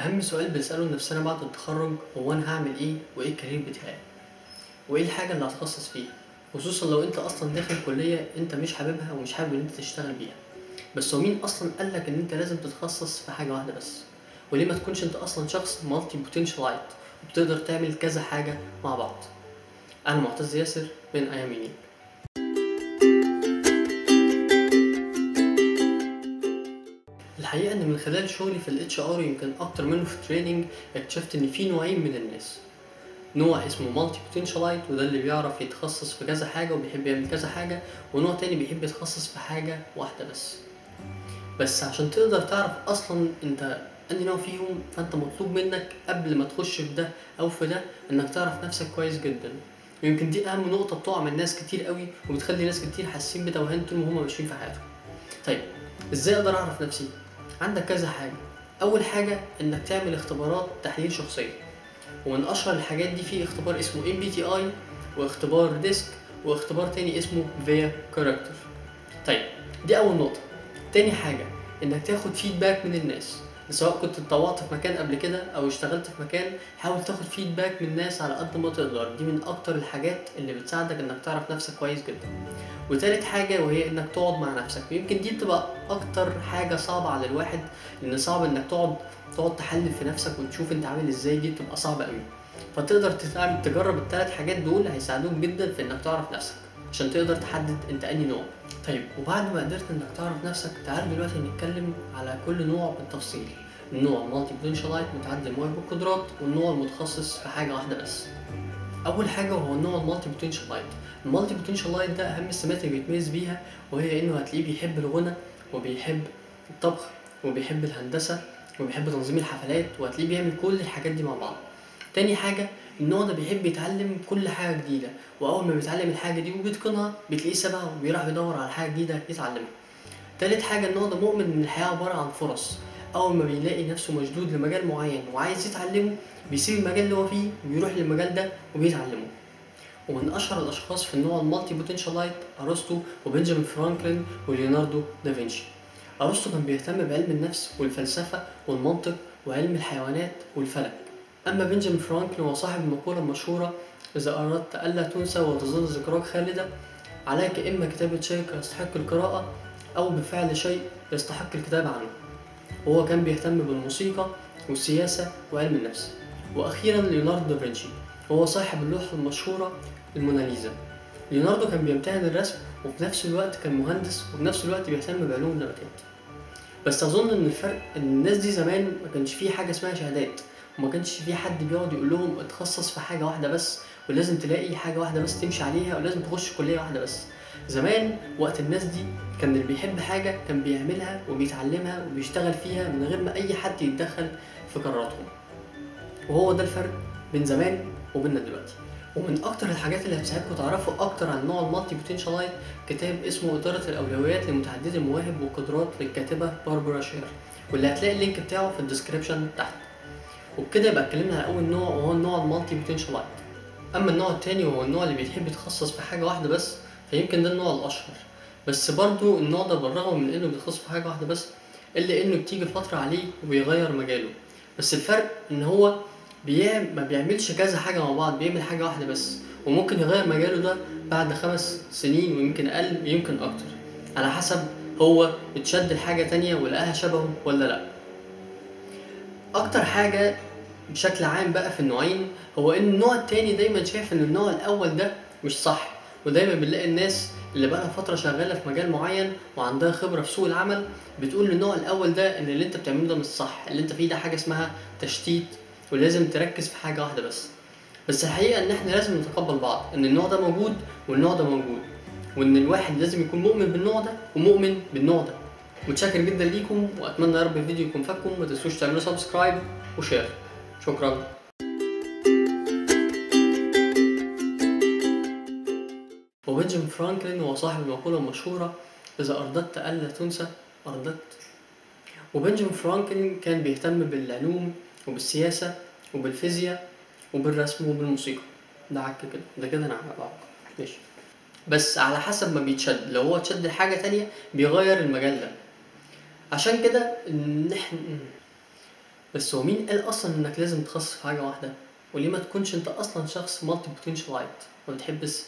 أهم سؤال بنسأله لنفسنا بعد التخرج هو أنا هعمل إيه وإيه ال career بتاعي وإيه الحاجة اللي هتخصص فيها، خصوصا لو أنت أصلا داخل كلية أنت مش حاببها ومش حابب إن أنت تشتغل بيها. بس هو مين أصلا قالك إن أنت لازم تتخصص في حاجة واحدة بس؟ وليه ما تكونش أنت أصلا شخص multi potentialite وبتقدر تعمل كذا حاجة مع بعض؟ أنا معتز ياسر من I am Unique. الحقيقة ان من خلال شغلي في ال HR يمكن اكتر منه في ال training اكتشفت ان في نوعين من الناس. نوع اسمه multi potentialite وده اللي بيعرف يتخصص في كذا حاجة وبيحب يعمل كذا حاجة، ونوع تاني بيحب يتخصص في حاجة واحدة بس. بس عشان تقدر تعرف اصلا انت انهي نوع فيهم فانت مطلوب منك قبل ما تخش في ده او في ده انك تعرف نفسك كويس جدا. ويمكن دي اهم نقطة بتقع من ناس كتير قوي وبتخلي ناس كتير حاسين بتوهان طول ما هما ماشيين في حياتهم. طيب ازاي اقدر اعرف نفسي؟ عندك كذا حاجة. أول حاجة إنك تعمل اختبارات تحليل شخصية، ومن أشهر الحاجات دي في اختبار اسمه MBTI واختبار DISC واختبار تاني اسمه VIA Character. طيب دي أول نقطة. تاني حاجة إنك تاخد feedback من الناس، سواء كنت اتطوعت في مكان قبل كده أو اشتغلت في مكان، حاول تاخد feedback من الناس على قد ما تقدر. دي من أكتر الحاجات اللي بتساعدك إنك تعرف نفسك كويس جدا. وتالت حاجة وهي إنك تقعد مع نفسك، ويمكن دي بتبقى أكتر حاجة صعبة على الواحد، لأن صعب إنك تقعد تحلل في نفسك وتشوف أنت عامل إزاي، دي بتبقى صعبة أوي. فتقدر تجرب التلات حاجات دول، هيساعدوك جدا في إنك تعرف نفسك عشان تقدر تحدد أنت أنهي نوع. طيب وبعد ما قدرت إنك تعرف نفسك، تعال دلوقتي نتكلم على كل نوع بالتفصيل. النوع ال multi potentialite متعدد المواهب والقدرات، والنوع المتخصص في حاجة واحدة بس. أول حاجة وهو النوع ال multi potentialite. ال multi potentialite ده أهم السمات اللي بيتميز بيها وهي إنه هتلاقيه بيحب الغنى وبيحب الطبخ وبيحب الهندسة وبيحب تنظيم الحفلات، وهتلاقيه بيعمل كل الحاجات دي مع بعض. تاني حاجة النوع ده بيحب يتعلم كل حاجة جديدة، وأول ما بيتعلم الحاجة دي وبيتقنها بتلاقيه سابها وبيروح يدور على حاجة جديدة يتعلمها. تالت حاجة النوع ده مؤمن إن الحياة عبارة عن فرص، أول ما بيلاقي نفسه مشدود لمجال معين وعايز يتعلمه بيسيب المجال اللي هو فيه وبيروح للمجال ده وبيتعلمه. ومن أشهر الأشخاص في النوع ال multi potentialite أرسطو وبنجامين فرانكلين وليوناردو دافنشي. أرسطو كان بيهتم بعلم النفس والفلسفة والمنطق وعلم الحيوانات والفلك. أما بنجامين فرانكلين هو صاحب المقولة المشهورة إذا أردت ألا تنسى وتظل ذكراك خالدة عليك إما كتابة شيء يستحق القراءة أو بفعل شيء يستحق الكتابة عنه. وهو كان بيهتم بالموسيقى والسياسة وعلم النفس. وأخيرا ليوناردو دافنشي وهو صاحب اللوحة المشهورة الموناليزا. ليوناردو كان بيمتهن الرسم وفي نفس الوقت كان مهندس وفي نفس الوقت بيهتم بعلوم النباتات. بس أظن إن الفرق إن الناس دي زمان ما كانش فيه حاجة اسمها شهادات، وما كانش فيه حد بيقعد يقول لهم اتخصص في حاجة واحدة بس ولازم تلاقي حاجة واحدة بس تمشي عليها ولازم تخش كلية واحدة بس. زمان وقت الناس دي كان اللي بيحب حاجة كان بيعملها وبيتعلمها وبيشتغل فيها من غير ما أي حد يتدخل في قراراتهم. وهو ده الفرق بين زمان وبيننا دلوقتي. ومن أكتر الحاجات اللي هتساعدكم تعرفوا أكتر عن نوع ال multi potentialite كتاب اسمه إدارة الأولويات لمتعددي المواهب والقدرات للكاتبة باربرا شير، واللي هتلاقي ال link بتاعه في ال description تحت. وبكده يبقى اتكلمنا على أول نوع وهو النوع ال multi potentialite. أما النوع التاني وهو النوع اللي بيحب يتخصص في حاجة واحدة بس، فيمكن ده النوع الأشهر. بس برضو النوع ده بالرغم من إنه بيتخصص في حاجة واحدة بس إلا إنه بتيجي فترة عليه وبيغير مجاله. بس الفرق إن هو ما بيعملش كذا حاجة مع بعض، بيعمل حاجة واحدة بس، وممكن يغير مجاله ده بعد 5 سنين ويمكن أقل ويمكن أكتر على حسب هو اتشد لحاجة تانية ولقاها شبهه ولا لأ. أكتر حاجة بشكل عام بقى في النوعين هو إن النوع التاني دايما شايف إن النوع الأول ده مش صح، ودايما بنلاقي الناس اللي بقى لها فترة شغالة في مجال معين وعندها خبرة في سوق العمل بتقول للنوع الأول ده إن اللي أنت بتعمله ده مش صح، اللي أنت فيه ده حاجة اسمها تشتيت ولازم تركز في حاجة واحدة بس. بس الحقيقة إن إحنا لازم نتقبل بعض، إن النوع ده موجود والنوع ده موجود، وإن الواحد لازم يكون مؤمن بالنوع ده ومؤمن بالنوع ده. متشكر جدا ليكم، وأتمنى يا رب الفيديو يكون فادكم. ما تنسوش تعملوا subscribe و share. شكرا. وبنجامين فرانكلين هو صاحب المقولة المشهورة إذا أردت ألا تنسى أردت. وبنجامين فرانكلين كان بيهتم بالعلوم وبالسياسة وبالفيزياء وبالرسم وبالموسيقى. ده عك كده، ده كده أنا بعك ماشي، بس على حسب ما بيتشد. لو هو اتشد لحاجة تانية بيغير المجال ده. عشان كده نحن بس هو مين قال اصلا انك لازم تتخصص في حاجة واحدة؟ وليه ما تكونش انت اصلا شخص multi potentialite، ما بتحبش